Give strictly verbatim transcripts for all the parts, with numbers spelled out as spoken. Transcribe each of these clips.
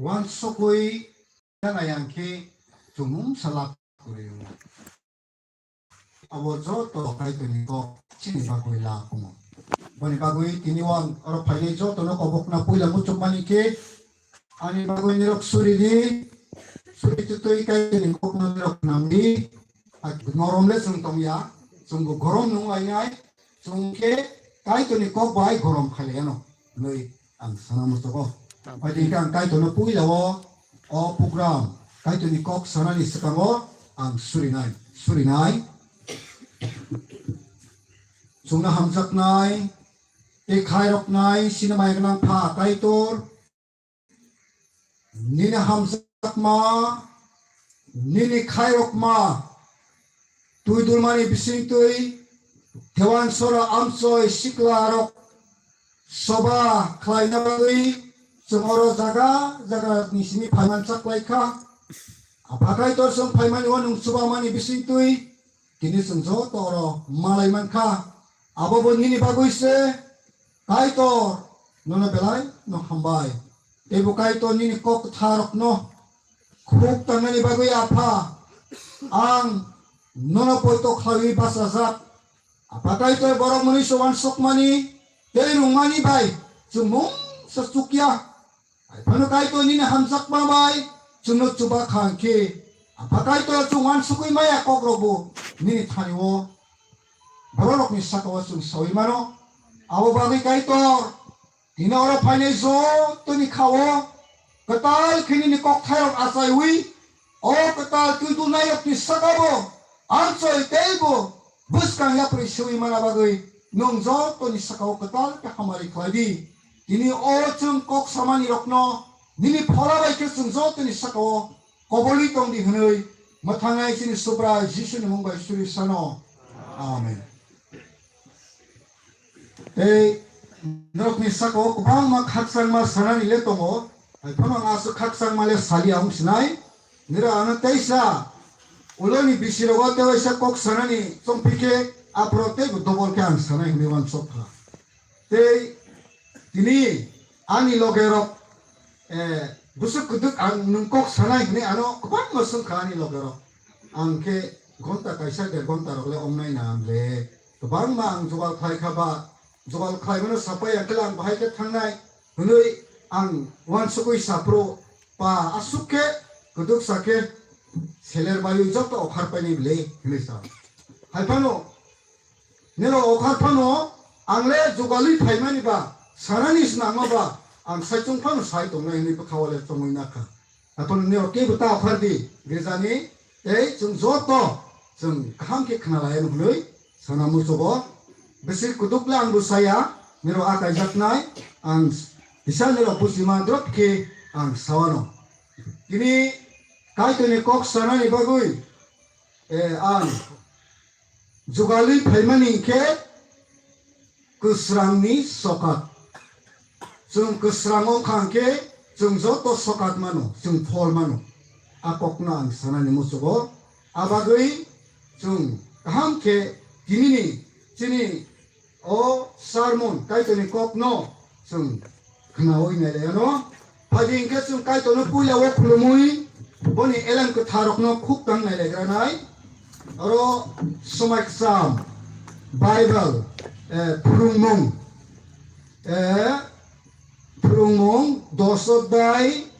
Wansugwi nai ang khe chumung salak kwrwi wngo. Abo joto Kaitorni kok chini bagwi la kumo. Boni bagwi tini o ang oro phainai jotono kobokna puila muchukmani khe ani bagwi nirok suri di, suri tutui Kaitorni kokno nirok nang di. Norom le chwng tong ya, chwngbo gorom nung lainai, chwng khe Kaitorni kok bai gorom khailai ano. Nui ang sana muchungo. Phaidi khe ang Kaitorno puila o, o program, Kaitorni kok sanani swkango ang surinai, surinai. Chwngno hamjaknai, tei khairoknai, sinimai gwnang pha Kaitor. Nini hamjakma, nini khairokma, twi dulmani bisingtwi, dewan sora amchoi sikla rok soba khlaina bagwi chwng oro jaga jaga ni simi phaiman chaklai kha. Apha Kaitor chwng phaimani o nwng chubamani bisingtwi tini chwng joto oro malai man kha. Abo bo nini bagwi se Kaitor, nono belai no hambai. Teibo Kaitor nini kok kwtharokno khuk tangnani bagwi Apha, ang nono poito khlaiwi bachajak. Apha Kaitor borok mwnwi se uansukmani tei rwngmani bai chwng mungsa chukya. Haiphano Kaitor nini hamjakma bai chwngno chuba kha hwnkhe, Apha Kaitor chwng uansugwi maya kokrokbo nini thani-o bororokni saka-o chwng saui mano. Abo bagwi Kaitor, tini oro phainai jotoni kha-o kwtal khe nini kokthairok achaiwi, o kwtal twi dulnairokni saka-bo amchoi teibo bwskang yapri swiwi mana bagwi nwng jotoni saka-o kwtal khe hamari khlai di. Tini o chwng kok samani rokno nini phola bai khe chwng jotoni saka-o kobolwi tong di hwnwi mwthangnai chini Subrai Jisuni mung bai suri sano. Amen. Tei norokni saka-o kwbangma khakchangma sanani le tongo, hai phano ang aswk khakchangma le saliya wng sinai. Nira ano teisa uloni bisirogo tewaisa kok sanani chongphi khe aphoro teibo dobol khe ang sanai hwnwi uansuk kha. Tei tini ani logerok, eh, bwswk kwdwk ang nwng kok sanai hwnwi ano kwbangma swng kha ani logerok. Ang khe ghonta kaisa der ghonta rok le wngnai na ang le kwbangma ang jugal khlai kha ba, jugal khlai mano sapai ya khe ang bahai khe thangnai hwnwi ang uansugwi saphuru pa aswk khe kwdwksa khe seler baiwi joto okhar painai bwle hwnwi sa. Hai phano nirok okhar phano ang le jugalwi phaimani ba sanani snangma ba ang saichung phano sai tongnai hwnwi bwkha o le chongwi nakha. Aphano nirok kebo ta okhar di girjani tei chwng joto chwng kaham khe khna lai hwnwi sana muchugo. Bisi kwdwk le ang bo saya, nirok a kaijaknai ang kisa nirok buchima drop khe ang sawano. Tini Kaitorni kok sanani bagwi, eh, ang jugalwi phaimani hinkhe kwsrangni sokat. Chwng kwsrang wngkha hinkhe chwng joto sokat mano, chwng phol mano. A kokno ang sanani muchugo. A bagwi chwng kaham khe tinini chini o sermon Kaitorni kokno chwng khnaui nailaiano. Phaidi hinkhe chwng Kaitorno puila o khulumui boni elem kwtharokno khuk tang nailaigra nai. Oro Somai Kwcham Bible, eh, phwrwngmung, eh, phwrwngmung dos odhyay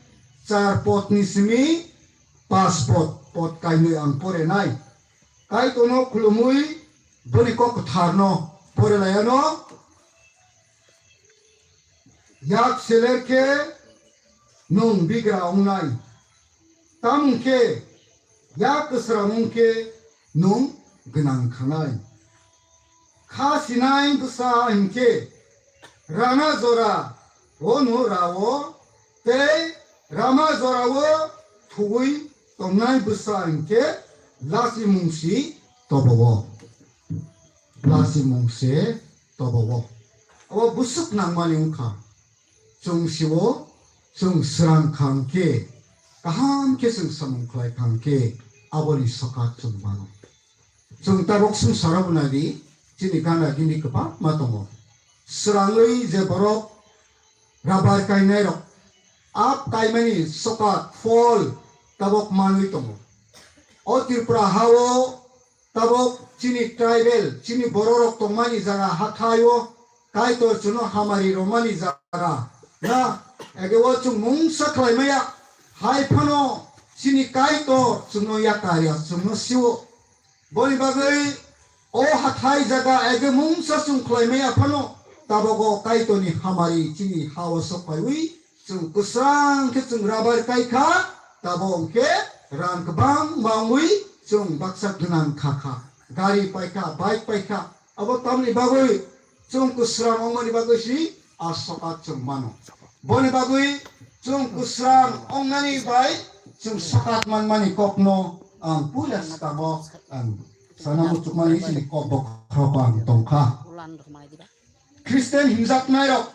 char podni simi pas pod, pod kainwi ang porenai. Kaitorno khulumui boni kok kwtharno porelaiano. Yak seler khe nwng bigra wngnai, tamo khe yak kwsrang wng khe nwng gwnang khanai. Kha sinai bwsa hinkhe rana jora o no rao tei rama jora o thuwi tongnai bwsa hinkhe lachimung si tobo-o. Lachimung se tobo-o. Abo bwswk nangmani wngkha. Chwng sio, chwng srang kha hwnkhe, kaham khe chwng samung khlai kha hwnkhe, aboni sokat chwng mano. Chwng tabuk swngcharo bo nai di, chini gana gini kwbangma tongo. Srangwi je borok rabar kainai rok, a kaimani sokat, phol tabok manwi tongo. O Tripura hao tabok chini tribal, chini bororok tongmani jaga hathaio Kaitor chwngno hamari romani jaga. Na, ege o chwng mungsa khlai maya. Hai phano chini Kaitor chwngno yakarya, chwngno siwo. Boni bagwi o hathai jaga ege mungsa chwng khlai maya phano, tabogo Kaitorni hamari chini hao sok paiwi, chwng kwsang khe chwng rabar kai kha, tabo hwnkhe rang kwbang mangwi chwng baksa gwnang kha kha. Gari pai kha, bike pai kha. Abo tamni bagwi chwng kwsang wngmani bagwi si a sokat chwng mano. Boni bagwi chwng kwsang wngnani bai chwng sokat manmani kokno ang puila swkango ang sana muchukmani chini kok bokhorok ang tongkha. Christian hinjaknairok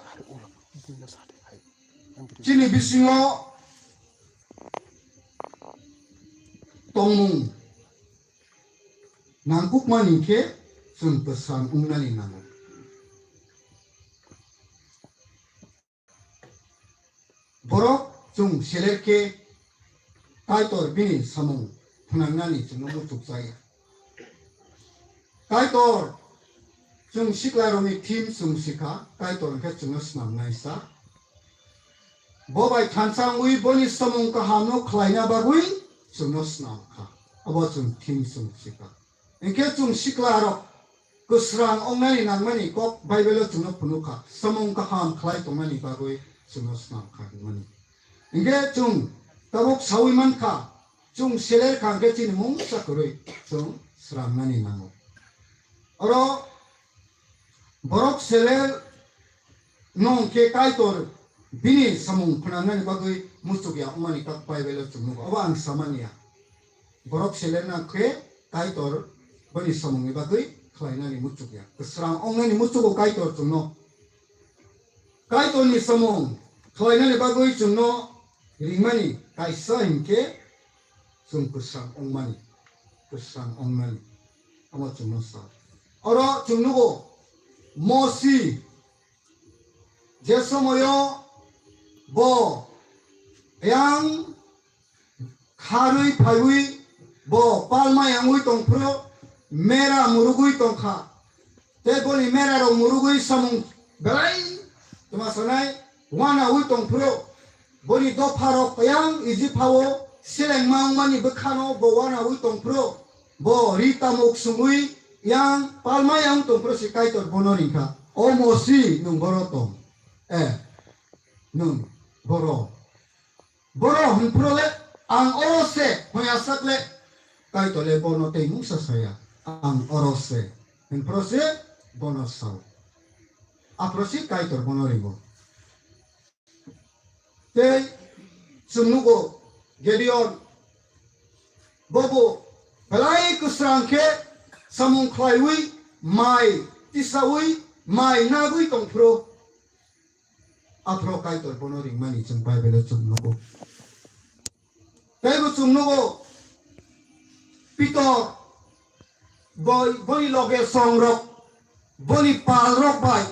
chini bisingo tongmung nangkukmani khe chwng kwsang wngnani nango. Borok chwng seler khe Kaitor bini samung phnangnani chwngno muchuk chaya. Kaitor chwng siklarokni thim chwng sikha, Kaitor hwnkhe chwngno snamnaisa. Bo bai thansa wngwi boni samung kahamno khlaina bagwi chwngno snamkha. Abo chwng thim chwng sikha. Hinkhe chwng siklarok kwsrang wngnani nangmani kok Bible-o chwngno phunukha, samung kaham khlai tongnani bagwi chwngno snamkha hwnmani. Hinkhe chwng tabuk saui mankha, chwng seler kha hinkhe chini mungsa kwrwi chwng srangnani nango. Oro borok seler no hwnkhe Kaitor bini samung phnangnani bagwi muchukya wngmani kok Bible-o chwng nukha. Obo ang samani ya. Borok selerna khe Kaitor bini samungni bagwi khlainani muchukya. Kwsrang wngnani muchugo Kaitor chwngno. Kaitorni samung khlainani bagwi chwngno ringmani kaisa hinkhe chwng kwsrang wngmani, kwsrang wngnani. Omo chwngno sa. Oro chwng nugo Mosi je somoyo bo yang kharwi phaiwi bo palma yangwi tongphuru mera murugwi tongkha. Tei boni mera rok murugwi samung belai tuma sanai wanawi tongphuru. Boni dopha rok yang Ijip hao selengma wngmani bwkhano bo wanawi tongphuru. Bo ri tamuk sungwi yang palma yang tongphuru si Kaitor bono ringkha. O Mosi, nwng boro tong. Eh, nwng boro. Boro hwnphro le ang oro se hwnyasak le Kaitor le bono tei mungsa saya. Ang oro se hwnphro se bono sao. Aphro si Kaitor bono ringo. Tei chwng nugo Gideon bobo belai kwsrang khe samung khlaiwi mai tisawi mai nagwi tongphro. Aphro Kaitor bono ringmani chwng Bible-o chwng nugo. Teibo chwng nugo, Pitor, boi, boni loge songrok, boni palrok bai,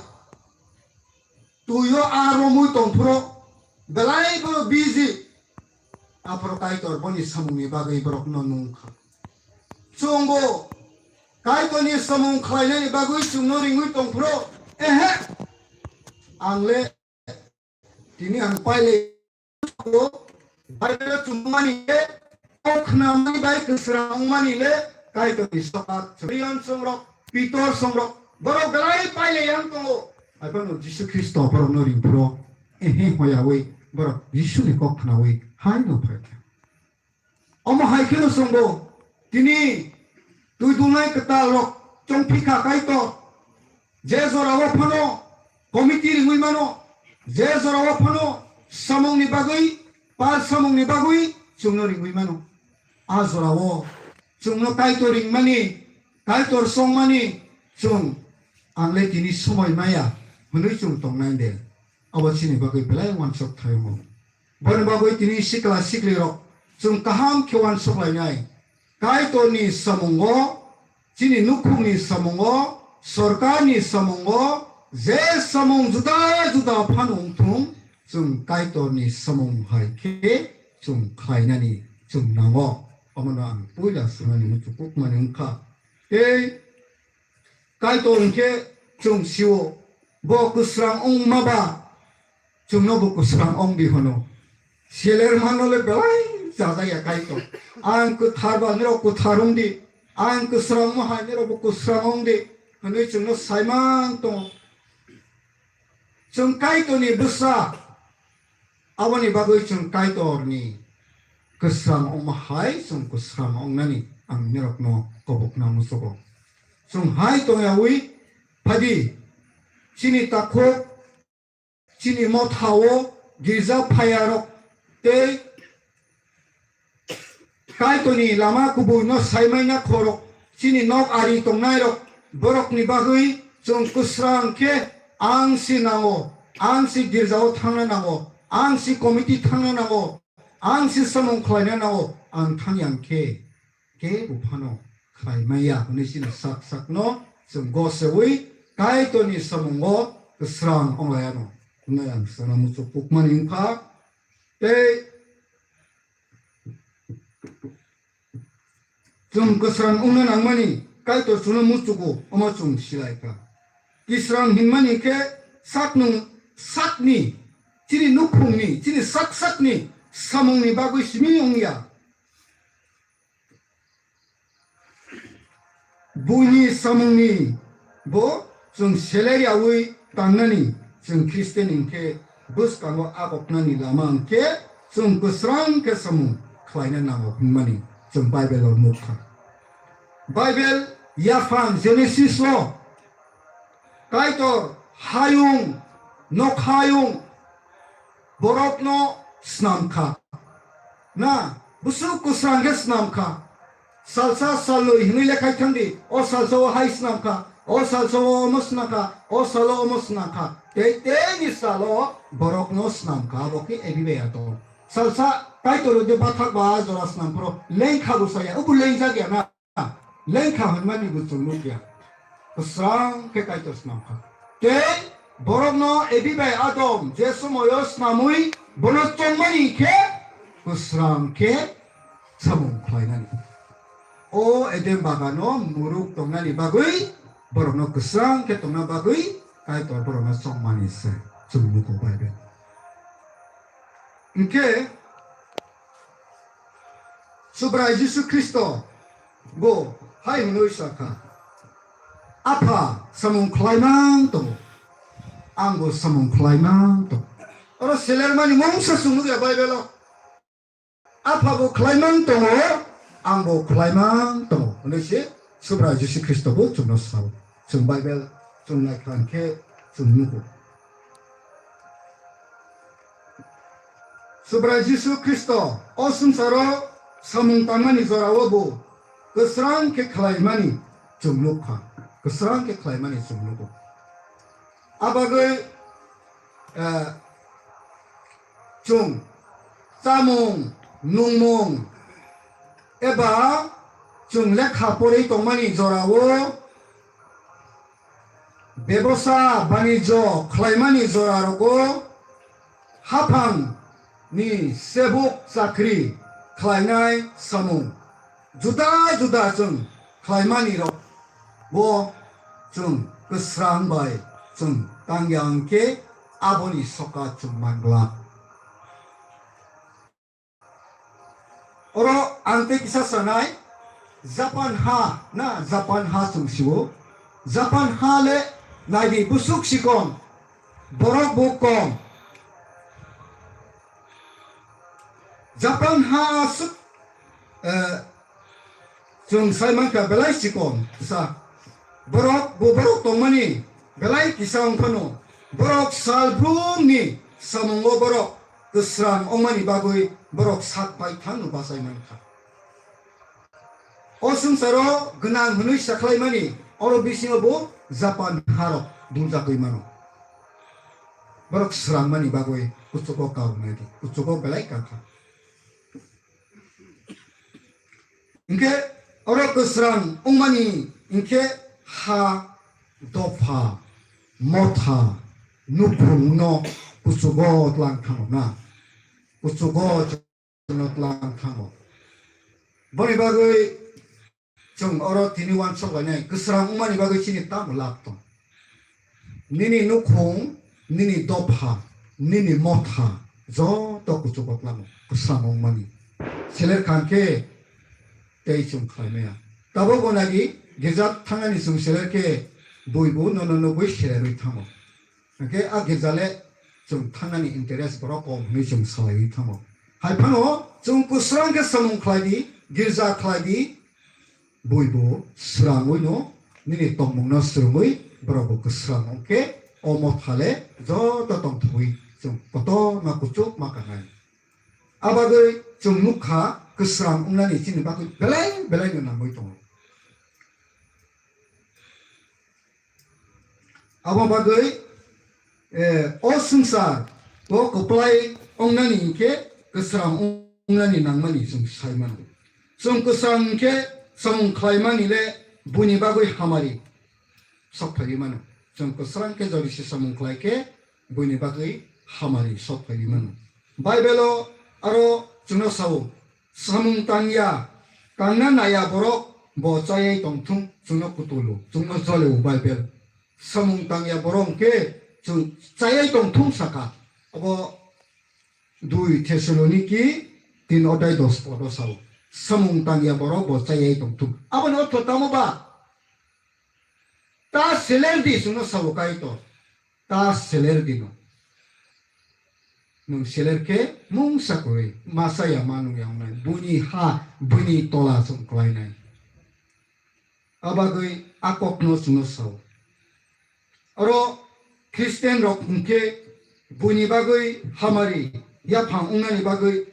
tuio a romwi tongphro, belai borok busy. Aphro Kaitor boni samungni bagwi borokno nungkha. Chwngbo Kaitorni samung khlainani bagwi chwngno ringwi tongphro, ehe, ang le tini ang paile Bible chumani le, o khnamani bai kwsrang wngmani le, Kaitorni sokat, Rian songrok, Pitor songrok, borok belai paile yang tongo. Aphano Jisu Khristo borokno ringphro, ehe hoyawi, borok Jisuni kok khnawi, haino phaikha. Omo hai kheno chwngbo tini twi dungnai kwtal rok chongphi kha Kaitor. Je jorao phano committee ringwi mano, je jorao phano samungni bagwi, par samungni bagwi chwngno ringwi mano. A jorao chwngno Kaitor ringmani, Kaitor songmani chwng ang le tini somoi maya hwnwi chwng tongnai de. Abo chini bagwi belai wansok thayungo. Boni bagwi tini sikla siklirok chwng kaham khe wansok lainai. Kaitorni samungo, chini nukhungni samungo, sorkarni samungo, je samung juda juda phano wngthung, chwng Kaitorni samung hai khe chwng khlainani chwng nango. Omono ang puila sanani muchukukmani wngkha. Tei Kaitor hwnkhe chwng sio, bo kwsrang wngma ba chwngno bo kwsrang wng di hwno. Seler mano le belai chajakya Kaitor. Ang kwthar ba nirok kwthar wng di, ang kwsrang wngma hai nirok bo kwsrang wng di hwnwi chwngno saimang tongo. Chwng Kaitorni bwsa, aboni bagwi chwng Kaitorni kwsrang wngma hai chwng kwsrang wngnani ang nirokno kobokna muchugo. Chwng hai tongyawi phadi chini takhuk, chini mothao girja phayarok tei Kaitorni lama kubuino saimaina khorok, chini nok ari tongnairok, borokni bagwi chwng kwsrang khe ang si nango, ang si girjao thangna nango, ang si committee thangna nango, ang si samung khlaina nango, ang thangyang khe, kebo phano khlai maya hwnwi chini sak sakno chwng gosewi Kaitorni samungo kwsrang wnglai ano hwnwi ang sana muchuk pukmani wngkha. Tei chwng kwsrang wngna nangmani Kaitor chwngno muchugo, omo chwng silaikha. Kisrang hinmani khe saknung sakni, chini nukhungni, chini sak sakni samungni bagwi simi wngya. Buini samungni bo chwng seler yaui tangnani, chwng Christian hwnkhe bwskango akoknani lama hwnkhe chwng kwsrang khe samung khlaina nango hwnmani chwng Bible-o nukha. Bible yaphang Genesis-o Kaitor hayung, nokhayung, borokno snamkha. Na, bwswk kwsrang khe snamkha. Salsa salnwi hwnwi lekhai thangdi, o salsa o hai snamkha, o salsa o omo snamkha, o salo omo snamkha. Tei teini salo borokno snamkha, abo khe Ebi bai Adam. Salsa Kaitor de bathak ba jora snamphro lengkha bo saya, ubu lengjak ya na. Lengkha hwnmani bo chwng nukya. Kwsrang khe Kaitor snamkha. Tei borokno Ebi bai Adam je somoyo snamwi bono chongmani khe kwsrang khe samung khlainani. O Eden bagano muruk tongnani bagwi borokno kwsrang khe tongna bagwi Kaitor borokno chongmani se chwng nugo Bible. Hwnkhe Subrai Jisu Khristo bo hai hwnwi sakha, "Apha samung khlaimang tongo, angbo samung khlaimang tongo." Oro selermani mungsa chwng nukya Bible-o. "Apha bo khlaimang tongo, angbo khlaimang tongo," hwnwi se Subrai Jisu Khristo bo chwngno sao. Chwng Bible chwng naikha hwnkhe chwng nugo. Subrai Jisu Khristo o swngcharo samung tangmani jorao bo kwsrang khe khlaimani chwng nukha, kwsrang khe khlaimani chwng nugo. Abagwi, eh, chwng chamung, nungmung, eba chwng lekha porwi tongmani jorao, bebosa banijyo khlaimani jorarogo, haphang ni sebuk chakri khlainai samung juda juda chwng khlaimani rok bo chwng kwsrang bai chwng tangya hwnkhe aboni soka chwng manglak. Oro ang tei kisa sanai, Japan ha na, Japan ha chwng sio. Japan ha le naidi bwswk sikon, borok bo kom. Japan ha aswk, eh, chwng sai mankha belai sikon sa. Borok bo borok tongmani belai kisa wng phano borok salbrumni samungo borok kwsrang wngmani bagwi borok sak bai thangno bachai mankha. O swngcharo gwnang hwnwi sakhlaimani oro bisingo bo Japan harok buljagwi mano. Borok swrangmani bagwi kuchugo kaunai di, kuchugo belai kankha. Hinkhe oro kwsrang wngmani hinkhe ha, dopha, motha, nukhungno kuchugo tlang thango na. Kuchugo chwngno tlang thango. Boni bagwi chwng oro tini uansuk lainai, kwsrang wngmani bagwi chini tamo lab tong? Nini nukhung, nini dopha, nini motha, joto kuchugo tlango, kwsrang wngmani. Seler khan khe tei chwng khlai maya. Tabukbo nagi, girja thangnani chwng seler khe buibu nono nugwi selerwi thango. Hwnkhe a girja le chwng thangnani interest borok kom hwnwi chwng salaiwi thango. Hai phano chwng kwsrang khe samung khlai di, girja khlai di, buibu swrangwi no nini tongmungno swrwngwi borokbo kwsrang wngkhe o motha le joto tongthogwi chwng kotorma kuchuk ma kangnai. Abagwi chwng nukha kwsrang wngnani chini bagwi belai belai no nangwi tongo. Abo bagwi, eh, o swngchar o kwplai wngnani hinkhe kwsrang wngnani nangmani chwng sai mano. Chwng kwsrang hinkhe samung khlaimani le buini bagwi hamari sok phaiwi mano. Chwng kwsrang khe jodi se samung khlai khe buini bagwi hamari sok phaiwi mano. Bible-o aro chwngno sao, "Samung tangya, tangna naya borok bo chayai tongthung," chwngno kutulu, chwngno joleo Bible. Samung tangya borok hwnkhe chwng chayai tongthung saka. Abo dui Thessaloniki tin odai dos podo sao. Samung tangya borok bo chayai tongthung. Aboni ortho tamo ba? Ta seler di chwngno sao Kaitor. Ta seler di no. Nwng seler khe mungsa kwrwi, masa ya ma nung ya wngnai. Buini ha, buini tola chwng kwlainai. Abagwi a kokno chwngno sao. Oro Christian rok hwnkhe buini bagwi hamari yaphang wngnani bagwi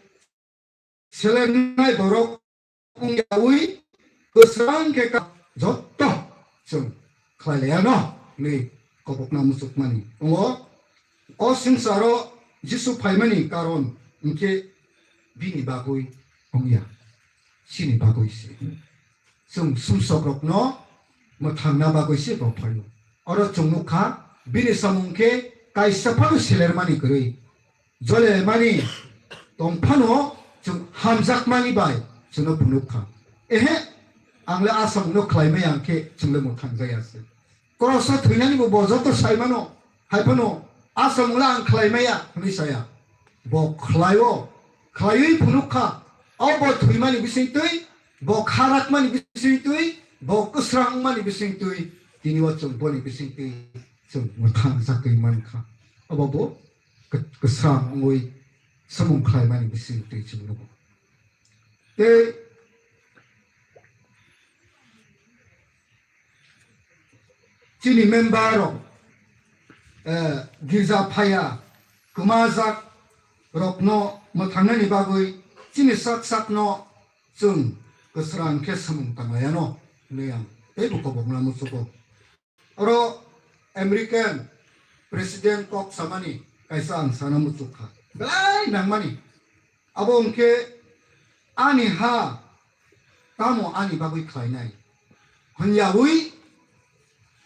selernai borok wngyawi kwsrang khe ka-, jotto chwng khlai laiya no hwnwi kobokna muchukmani. Wngo o swngcharo Jisu phaimani karon hwnkhe bini bagwi wngya, chini bagwi se. Chwng sumsokrokno mwthangna bagwi se bo phaio. Oro chwng nukha, bini samung khe kaisa phano selermani kwrwi. Jolemani tong phano chwng hamjakmani bai chwngno phunuk kha. Ehe, ang le a samungno khlai maya hwnkhe chwng le mwthang jaya se. Kroso thwinani bo, bo joto sai mano, hai phano a samung le ang khlai maya hwnwi saya. Bo khlaio, khlaiwi phunuk kha. O bo thwimani bisingtwi, bo kharakmani bisingtwi, bo kwsrang wngmani bisingtwi, tini o chwng boni bisingtwi chwng mwthang jagwi man kha. Obo bo kw-, kwsrang wngwi samung khlaimani bisingtwi chwng nugo. Tei chini member rok, eh, girja phaya kwmajak rokno mwthangnani bagwi chini sak sakno chwng kwsrang khe samung tanglaiyano hwnwi ang teibo kobokna muchugo. Oro American President kok samani kaisa ang sana muchuk kha. Belai nangmani. Abo hwnkhe ani ha tamo ani bagwi khlainai. Hwnyawi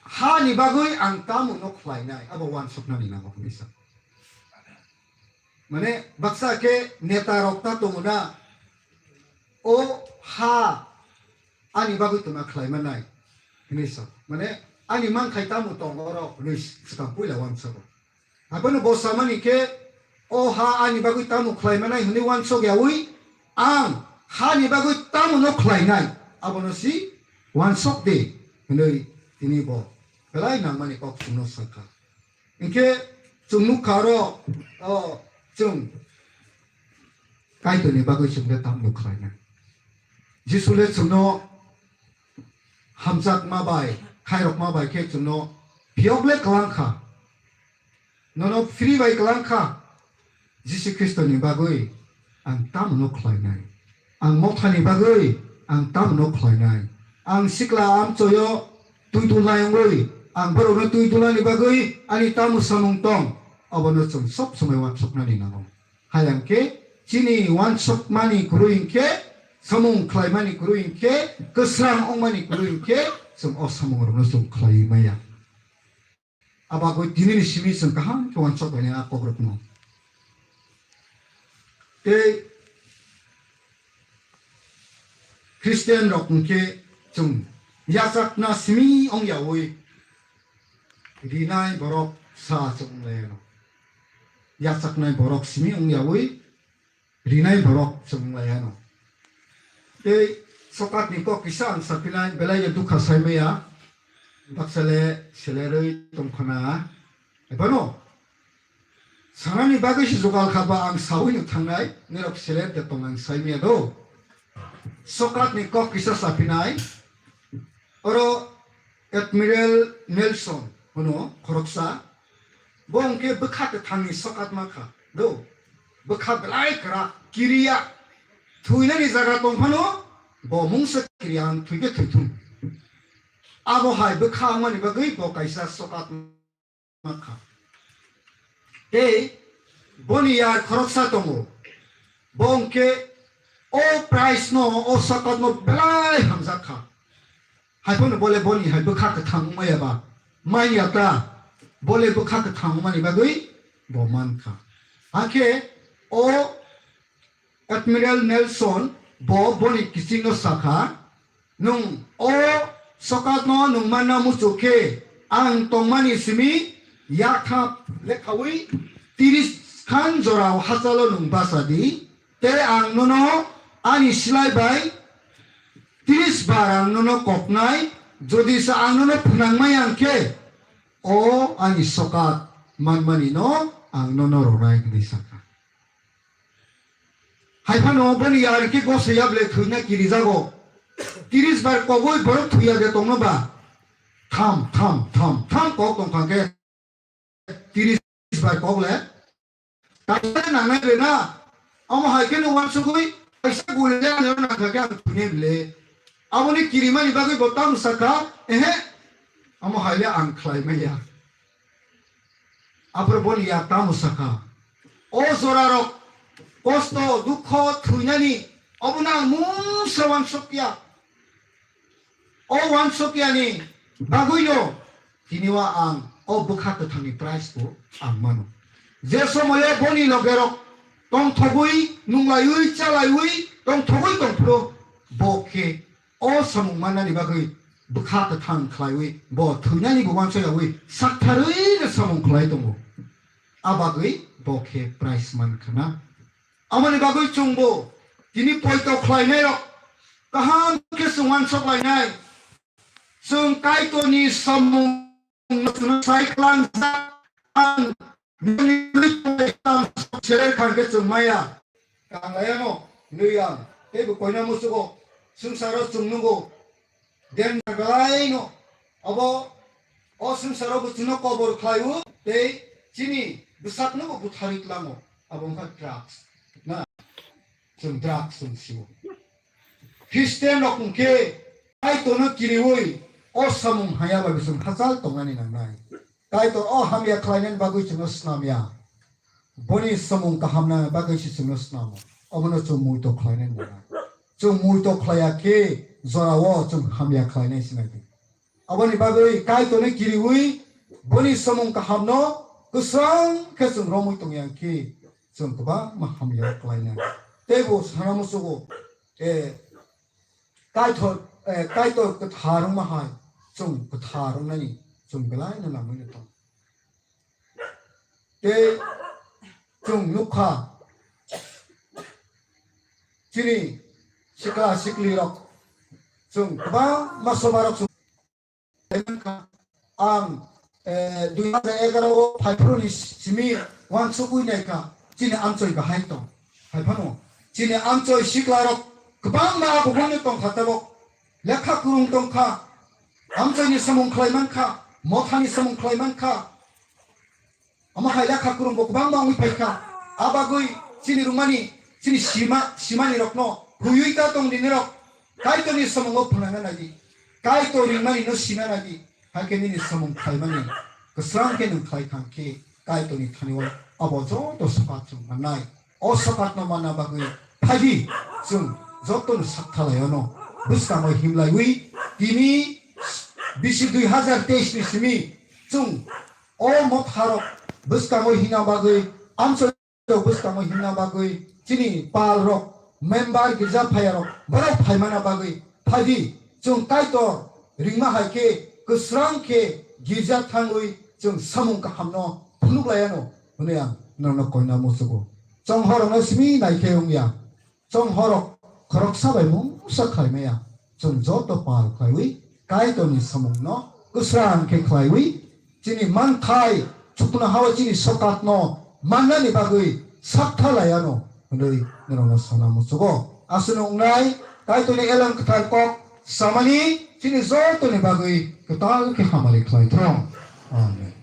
hani bagwi ang tamo no khlainai. Abo wansuknani nango hwnwi sa. Mane baksa khe neta rok ta tongo na, o ha ani bagwi tongna khlai manai hwnwi sa. Mane ani mankhai tamo tongo oro hwnwi swkang puila uansago. Abono bo samani khe o ha ani bagwi tamo khlai manai hwnwi uansok yaui ang hani bagwi tamo no khlainai abono si uansok de hwnwi tini bo belai nangmani kok chwngno sakha. Hinkhe chwng nukha oro, o, chwng Kaitorni bagwi chwng de tamo khlainai. Jisu le chwngno hamjakma bai, khairokma bai khe chwngno phiyok le kwlang kha. Nono free bai kwlang kha. Jisu Khristoni bagwi ang tamo no khlainai? Ang mothani bagwi ang tamo no khlainai? Ang sikla amchoyo twi dulnai wngwi ang borokno twi dulnani bagwi ani tamo samung tong? Abono chwng sob somoi uansuknani nango. Hai hwnkhe chini uansukmani kwrwi hwnkhe, samung khlaimani kwrwi hwnkhe, kwsrang wngmani kwrwi hwnkhe chwng o samungrokno chwng khlaiwi maya. Abagwi tinini simi chwng kaham khe uansuk lainai a kokrokno. Tei Christian rok hwnkhe chwng yachakna simi wng yaui rinai borok sa chwng lai ano. Yachaknai borok simi wng yaui rinai borok chwng lai ano. Tei sokatni kok kisa ang sapinai belai ya dukha sai maya. Baksa le selerwi tongkhana. Ebano sanani bagwi se jugal kha ba ang saui no thangnai, nirok seler de tong ang sai maya do. Sokatni kok kisa sapinai. Oro Admiral Nelson hwno khoroksa. Bo hwnkhe bwkha kwthangni sokat ma kha do. Bwkha belai kwrak, kiriya. Thwinani jaga tong phano bo mungsa kiriya, ang thwikhe thwithung. Abo hai bwkha wngmani bagwi bo kaisa sokat ma kha. Tei boni yar khoroksa tongo. Bo hwnkhe o price no, o sokat no belai hamjak kha. Haiphano bole boni hai bwkha kwthang wngmaya ba, manya ta, bole bwkha kwthang wngmani bagwi bo man kha. Hakhe o Admiral Nelson bo boni kichingno sa kha, "Nwng o sokatno nwng manna muchuk khe ang tongmani simi yakthap lekhaui tiris khan jorao hachalo nwng bacha di, tei ang nono ani slai bai tiris bar ang nono koknai, jodi se ang nono phnangmaya hwnkhe o ani sokat manmani no ang nono rwnai," hwnwi sa kha. Haiphano boni yar khe gosai yable thwina kirijago. Tiris bar kogwi borok thwiya de tongno ba? Tham, tham, tham, tham kok tong kha khe tiris bar kok le. Kaisa nangnai le na. Amo hai khe no wansugwi kaisa guli le ano nang kha khe ang thwinai le. Aboni kirimani bagwi bo tamo sa kha, ehe. Amo hai le ang khlai manya. Aphuru boni ya tamo sa kha, o jorarok kosto, dukho, thwinani obono ang mungsa uansukya. O uansukyani bagwino tini o ang o bwkha kwthangni price bo ang mano. Je somoyo boni logerok tongthogwi, nunglaiwi, chalaiwi tongthogwi tongphuru, bo khe o samung mannani bagwi bwkha kwthang khlaiwi bo thwinani bo uansuk yaui saktharwi no samung khlai tongo. A bagwi bo khe price man khna. Aboni bagwi chwngbo tini poito khlainairok kaham khe chwng uansuk lainai. Chwng Kaitorni samung no chwngno sai klangjak ang nini tongmani ang seler khan khe chwng maya. Ang layano nwi ang teibo koina muchugo swngcharo chwng nugo. Den belai no abo o swngcharo bo chwngno kobor khlaio tei chini bwsakno bo butharwi tlango. Abo wngkha drugs na. Chwng drugs chwng sio. Christian rok hwnkhe Kaitorno kiriui o samung haya bai bo chwng hachal tongnani nangnai. Kaitor o hamya khlainani bagwi chwngno snamya. Boni samung kahamna bagwi se chwngno snamo. Obono chwng muito khlainani nangnai. Chwng muito khlaiya khe jorao chwng hamya khlainai se nai di. Aboni bagwi Kaitorno kiriui boni samung kahamno kwsang khe chwng romwi tongya khe chwng kwbangma hamya khlainai. Teibo sana muchugo, eh, Kaitor, eh, Kaitor kwthar wngma hai chwng kwthar wngnani chwng belai no nangwi no tong. Tei chwng nukha chini sikla sikli rok chwng kwbangma soba rok chwng ang, eh, dui hajar egaroh o phaiphuru ni simi uansugwi naikha chini amchoi bahai tong. Haiphano chini amchoi sikla rok kwbangma abubuno tongkha tabok. Lekha kwrwng tongkha, amchoini samung khlai mankha, mothani samung khlai mankha. Omo hai lekha kwrwng bo kwbangma wngwi phaikha. A bagwi chini rwmani, chini sima, simani rokno huiwi ta tong rinirok Kaitorni samungo phwnangna nai di. Kaitor ringmani no sina nai di. Hai khe nini samung khlaimani kwsang khe nwng khlai thang khe Kaitorni thani o abo joto sokat chwng mannai. O sokatno manna bagwi phaidi chwng jotono sakthalai ono bwskango himlaiwi tini bisi dui hajar teis ni simi chwng o motharok bwskango himna bagwi, amchairok bwskango himna bagwi, chini palrok, member, girja phaiyarok, borok phaimana bagwi, phaidi, chwng Kaitor ringma hai khe, kwsrang khe girja thangwi chwng samung kahamno phunuk lai anw hwnwi ang nono koina muchugo. Chonghorokno simi nai khe wng ya. Chonghorok khoroksa bai mungsa khlai maya. Chwng joto pal khlaiwi Kaitorni samungno kwsrang khe khlaiwi chini manthai chuknohao chini sokatno mannani bagwi saktha lai anw hwnwi norokno sana muchugo. Aswkno wngnai Kaitorni elem kwthar kok samani chini jotoni bagwi kwtal khe hamari khlai thung. Amen.